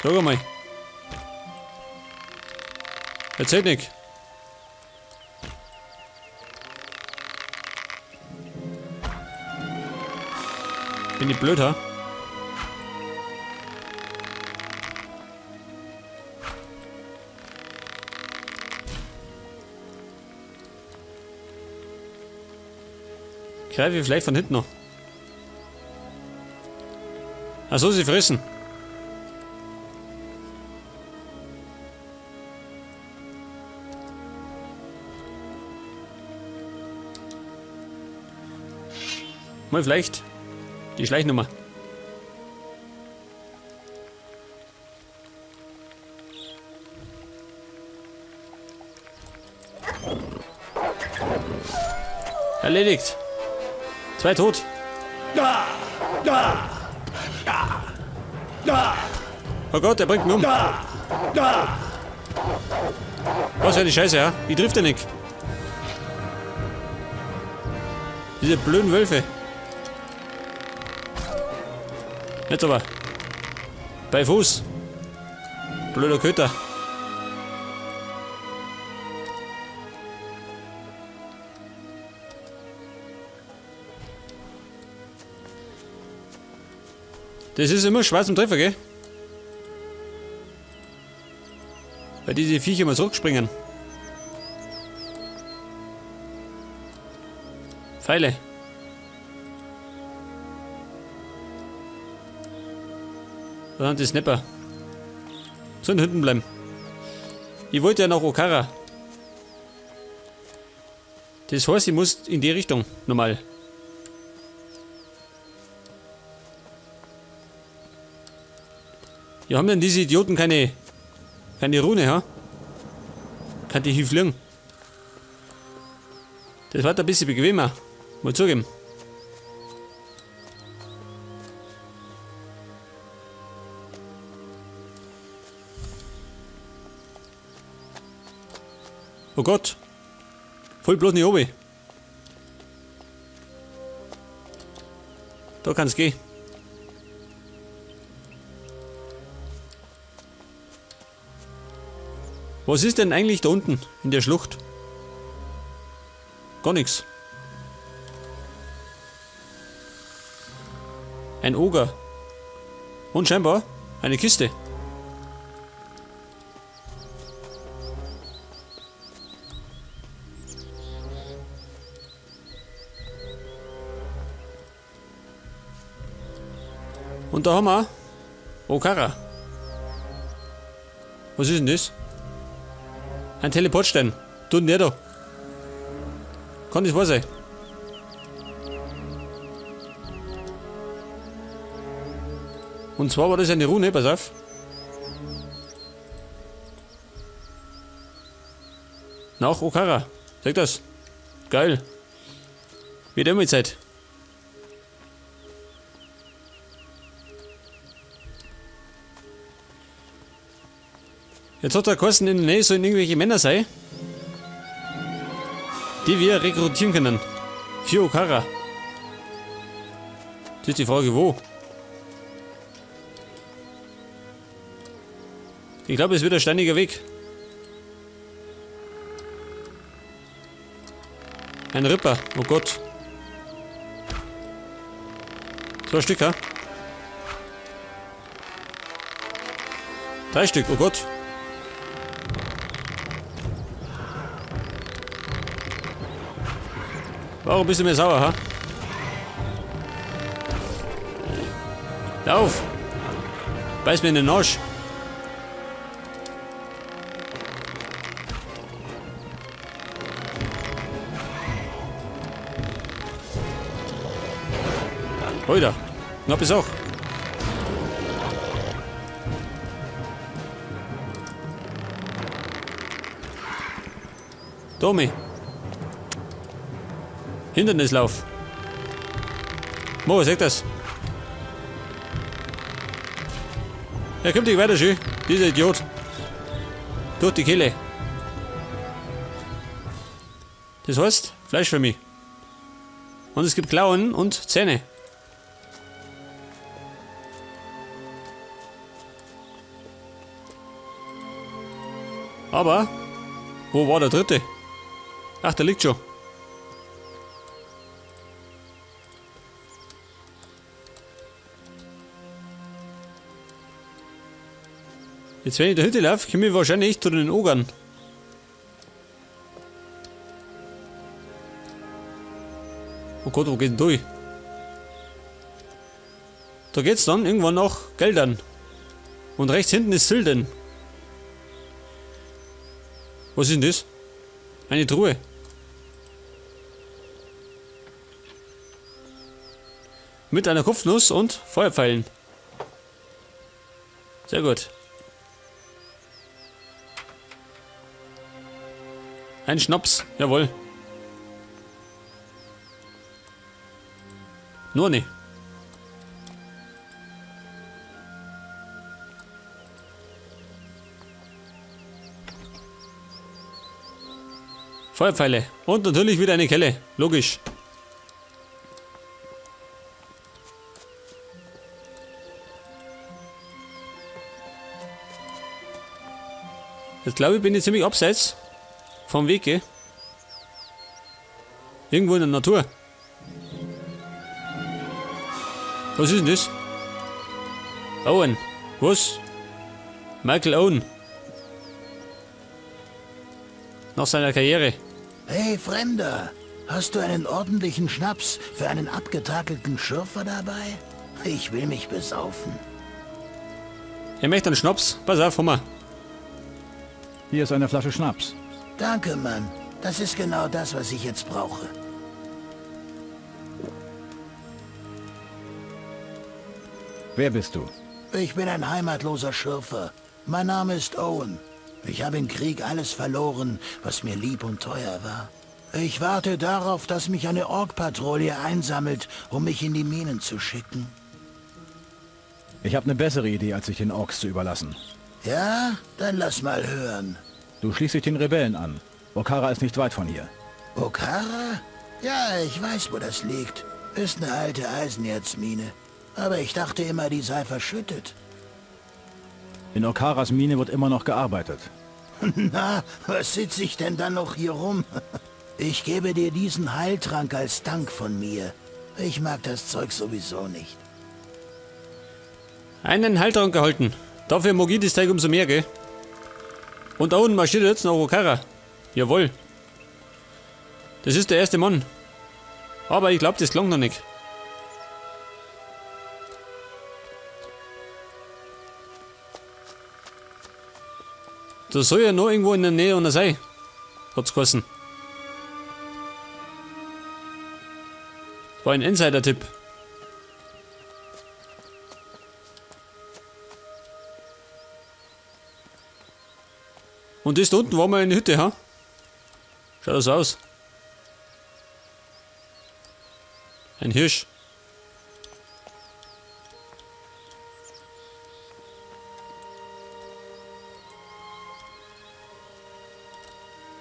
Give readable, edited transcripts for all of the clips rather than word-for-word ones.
Sag einmal. Erzählt nicht. Bin ich blöd, ha? Greife ich vielleicht von hinten noch. Achso, sie fressen. Mal vielleicht die Schleichnummer. Erledigt. Zwei tot. Oh Gott, er bringt ihn um. Was für eine Scheiße, ja? Wie trifft er nicht? Diese blöden Wölfe. Jetzt aber. Bei Fuß. Blöder Köter. Das ist immer schwer zum Treffer, gell? Weil diese Viecher immer zurückspringen. Pfeile. Da sind die Snapper. Sollen hinten bleiben. Ich wollte ja nach Okara. Das heißt, ich muss in die Richtung normal. Ja, haben denn diese Idioten keine Rune, ha? Kann die hier fliegen? Das war ein bisschen bequemer. Mal zugeben. Oh Gott. Voll bloß nicht oben. Da kann's gehen. Was ist denn eigentlich da unten in der Schlucht? Gar nichts. Ein Oger. Und scheinbar eine Kiste. Und da haben wir Okara. Was ist denn das? Ein Teleportstein. Tut denn der da? Kann das wahr sein? Und zwar war das eine Rune, pass auf. Nach Okara. Sag das. Geil. Wird immer Zeit. Jetzt hat der Kosten in der Nähe sollen irgendwelche Männer sein, die wir rekrutieren können. Für Okara. Das ist die Frage, wo? Ich glaube, es wird ein steiniger Weg. Ein Ripper, oh Gott. 2 Stück, ha? 3 Stück, oh Gott. Warum bist du mir sauer, ha? Lauf! Beiß mir in den Arsch! Oida, knapp ist auch. Tommy. Hindernislauf. Mo, sag das. Er kommt nicht weiter, schön. Dieser Idiot. Durch die Kehle. Das heißt, Fleisch für mich. Und es gibt Klauen und Zähne. Aber, wo war der dritte? Ach, der liegt schon. Jetzt, wenn ich da Hütte laufe, komme ich wahrscheinlich zu den Ogern. Oh Gott, wo geht denn durch? Da geht's dann irgendwann nach Geldern. Und rechts hinten ist Silden. Was ist denn das? Eine Truhe. Mit einer Kopfnuss und Feuerpfeilen. Sehr gut. Ein Schnaps, jawohl. Nur ne. Feuerpfeile. Und natürlich wieder eine Kelle. Logisch. Jetzt glaube ich, bin ich ziemlich abseits vom Weg, gell? Irgendwo in der Natur. Was ist denn das? Owen. Was? Michael Owen. Nach seiner Karriere. Hey, Fremder! Hast du einen ordentlichen Schnaps für einen abgetakelten Schürfer dabei? Ich will mich besaufen. Er möchte einen Schnaps. Pass auf, Hummer. Hier ist eine Flasche Schnaps. Danke, Mann. Das ist genau das, was ich jetzt brauche. Wer bist du? Ich bin ein heimatloser Schürfer. Mein Name ist Owen. Ich habe im Krieg alles verloren, was mir lieb und teuer war. Ich warte darauf, dass mich eine Ork-Patrouille einsammelt, um mich in die Minen zu schicken. Ich habe eine bessere Idee, als sich den Orks zu überlassen. Ja? Dann lass mal hören. Du schließt dich den Rebellen an. Okara ist nicht weit von hier. Okara? Ja, ich weiß, wo das liegt. Ist eine alte Eisenerzmine. Aber ich dachte immer, die sei verschüttet. In Okaras Mine wird immer noch gearbeitet. Na, was sitze ich denn dann noch hier rum? Ich gebe dir diesen Heiltrank als Dank von mir. Ich mag das Zeug sowieso nicht. Einen Heiltrank erhalten. Dafür mag ich das Teig umso mehr, gell? Und da unten marschiert jetzt noch Okara. Jawohl. Das ist der erste Mann. Aber ich glaube, das klang noch nicht. Da soll ja noch irgendwo in der Nähe einer sein. Hat's geheißen. War ein Insider-Tipp. Und das da unten war mal eine Hütte, ha? Schaut das aus. Ein Hirsch.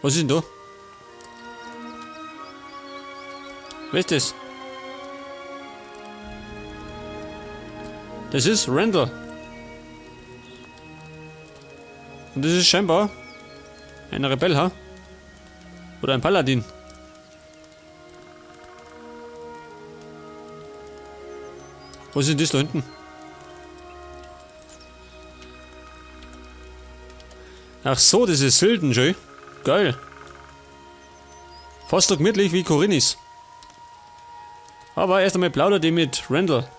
Was ist denn da? Wer ist das? Das ist Randall. Und das ist scheinbar ein Rebell, ha? Oder ein Paladin. Was ist denn das da hinten? Ach so, das ist Silden, schön. Geil. Fast so gemütlich wie Khorinis. Aber erst einmal plaudert ihr mit Randall.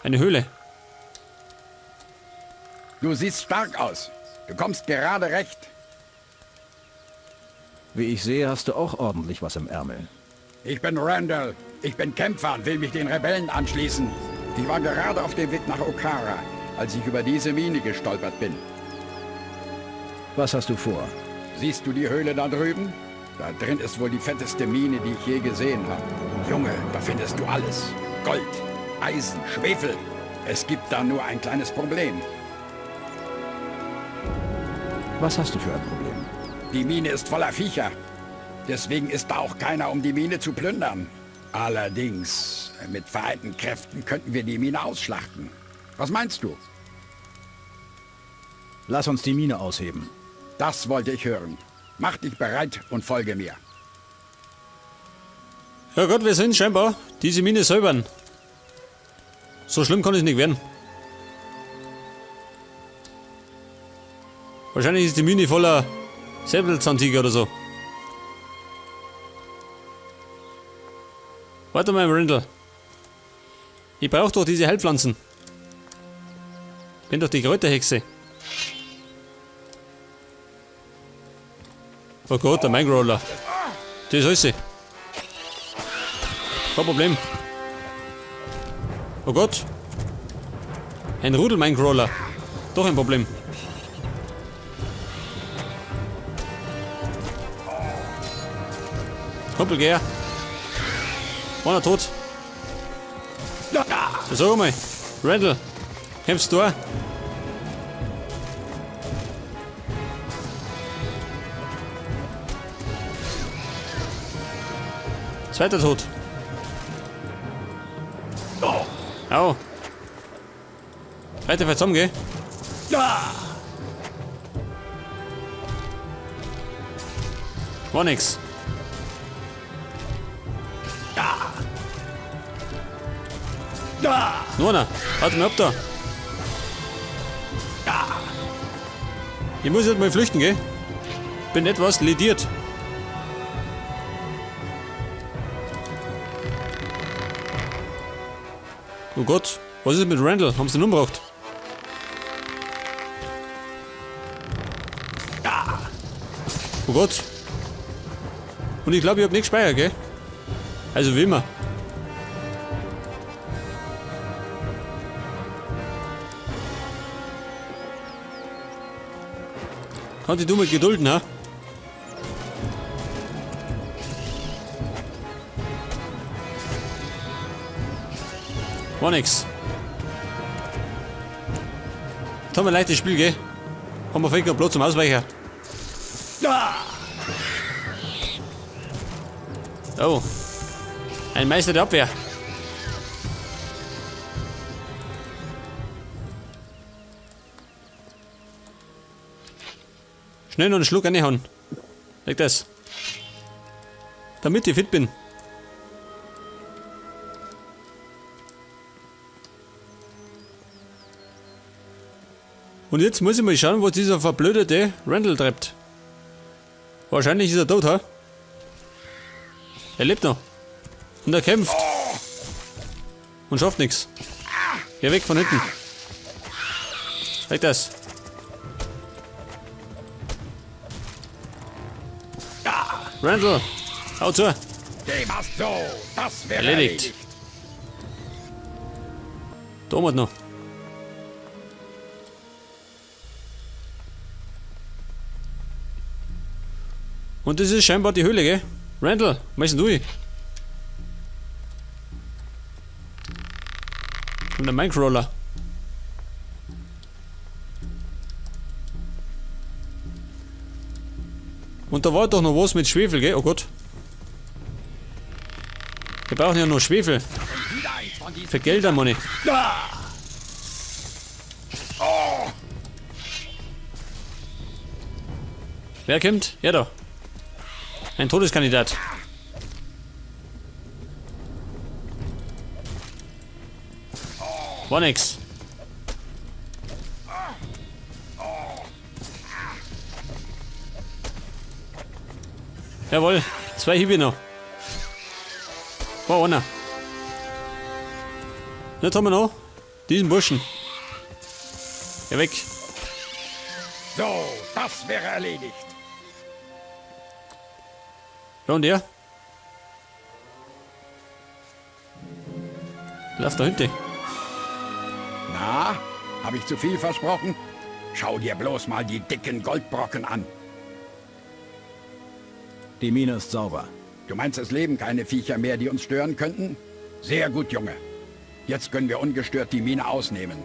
Eine Höhle. Du siehst stark aus. Du kommst gerade recht. Wie ich sehe, hast du auch ordentlich was im Ärmel. Ich bin Randall. Ich bin Kämpfer und will mich den Rebellen anschließen. Ich war gerade auf dem Weg nach Okara, als ich über diese Mine gestolpert bin. Was hast du vor? Siehst du die Höhle da drüben? Da drin ist wohl die fetteste Mine, die ich je gesehen habe. Junge, da findest du alles. Gold, Eisen, Schwefel. Es gibt da nur ein kleines Problem. Was hast du für ein Problem? Die Mine ist voller Viecher. Deswegen ist da auch keiner, um die Mine zu plündern. Allerdings, mit vereinten Kräften könnten wir die Mine ausschlachten. Was meinst du? Lass uns die Mine ausheben. Das wollte ich hören. Mach dich bereit und folge mir. Ja Gott, wir sind scheinbar diese Mine säubern. So schlimm kann es nicht werden. Wahrscheinlich ist die Mine voller Säbelzahntiger oder so. Warte mal, Randall. Ich brauche doch diese Heilpflanzen. Bin doch die Kräuterhexe. Oh Gott, der Minecrawler. Das ist alles. Kein Problem. Oh Gott. Ein Rudel Minecrawler. Doch ein Problem. Kumpel, geh her. Einer tot. Sag mal. Randall, kämpfst du auch? Zweiter Tod. Au. Weiter zusammen, gell? War nix. Nur einer. Warte mal ab da. Ich muss jetzt mal flüchten, gell? Bin etwas lediert. Oh Gott, was ist mit Randall? Haben sie ihn umgebracht? Oh Gott. Und ich glaube, ich habe nicht gespeichert, gell? Also wie immer. Kann dich du mal gedulden, ha? War nix. Jetzt haben wir ein leichtes Spiel, gell? Haben wir vielleicht noch Platz zum Ausweichen. Oh. Ein Meister der Abwehr. Schnell noch einen Schluck reinhauen. Leg das. Damit ich fit bin. Und jetzt muss ich mal schauen, wo dieser verblödete Randall treibt. Wahrscheinlich ist er tot, ha? Er lebt noch. Und er kämpft. Und schafft nichts. Geh weg von hinten. Weg das. Randall, hau zu. So, das wäre Erledigt. Haben noch. Und das ist scheinbar die Höhle, gell? Randall, was ist denn du? Und der Minecrawler. Und da war doch noch was mit Schwefel, gell? Oh Gott. Wir brauchen ja nur Schwefel. Für Gelder, Money. Wer kommt? Ja da. Ein Todeskandidat. War nix. Jawohl, 2 Hiebe noch. War einer. Jetzt haben wir noch diesen Burschen. Geh weg. So, das wäre erledigt. Ja, und der? Lauf da hinten. Na, hab ich zu viel versprochen? Schau dir bloß mal die dicken Goldbrocken an. Die Mine ist sauber. Du meinst, es leben keine Viecher mehr, die uns stören könnten? Sehr gut, Junge. Jetzt können wir ungestört die Mine ausnehmen.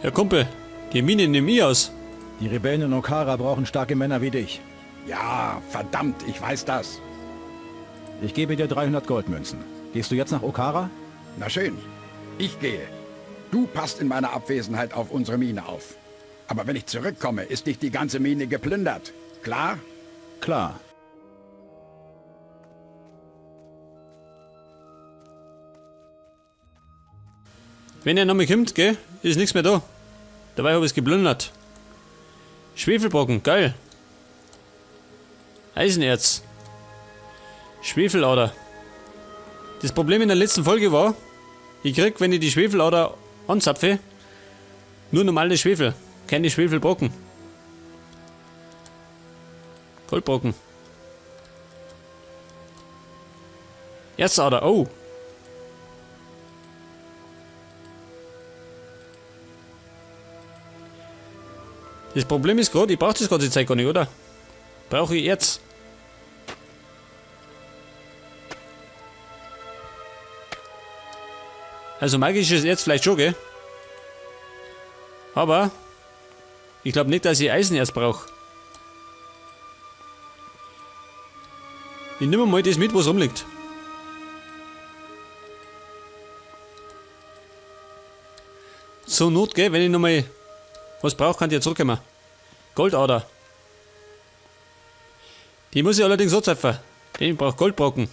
Ja, Kumpel, die Mine nehme ich aus. Die Rebellen in Okara brauchen starke Männer wie dich. Ja, verdammt, ich weiß das. Ich gebe dir 300 Goldmünzen. Gehst du jetzt nach Okara? Na schön, ich gehe. Du passt in meiner Abwesenheit auf unsere Mine auf. Aber wenn ich zurückkomme, ist nicht die ganze Mine geplündert. Klar? Klar. Wenn er nochmal kommt, gell, ist nichts mehr da. Dabei habe ich es geplündert. Schwefelbrocken, geil. Eisenerz. Schwefelader. Das Problem in der letzten Folge war, ich krieg, wenn ich die Schwefelader anzapfe, nur normale Schwefel, keine Schwefelbrocken. Goldbrocken. Erzader, oh. Das Problem ist gerade, ich brauche das ganze Zeug gar nicht, oder? Brauche ich Erz. Also magisches Erz vielleicht schon, gell? Aber ich glaube nicht, dass ich Eisenerz brauche. Ich nehme mal das mit, was rumliegt. Zur Not, gell, wenn ich nochmal was brauche, kann ich ja zurückkommen. Goldader. Die muss ich allerdings so zapfen. Den braucht Goldbrocken.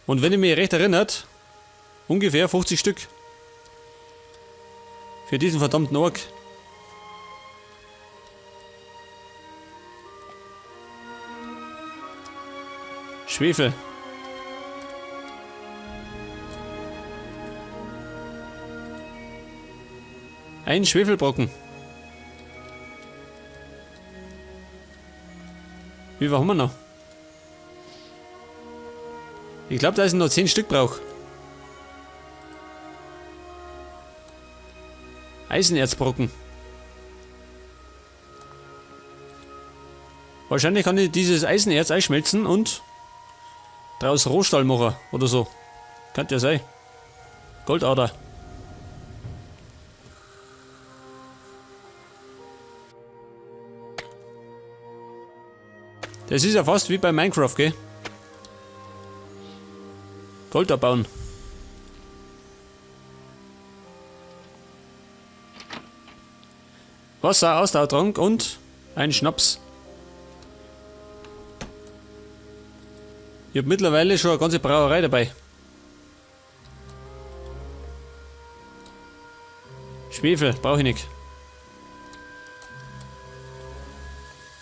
Und wenn ich mich recht erinnert, ungefähr 50 Stück. Für diesen verdammten Ork. Schwefel. Ein Schwefelbrocken. Wie viel haben wir noch? Ich glaube, dass ich noch 10 Stück brauche. Eisenerzbrocken. Wahrscheinlich kann ich dieses Eisenerz einschmelzen und daraus Rohstahl machen oder so. Könnte ja sein. Goldader. Das ist ja fast wie bei Minecraft, gell? Gold abbauen. Wasser, Ausdauertrank und ein Schnaps. Ich hab mittlerweile schon eine ganze Brauerei dabei. Schwefel brauche ich nicht.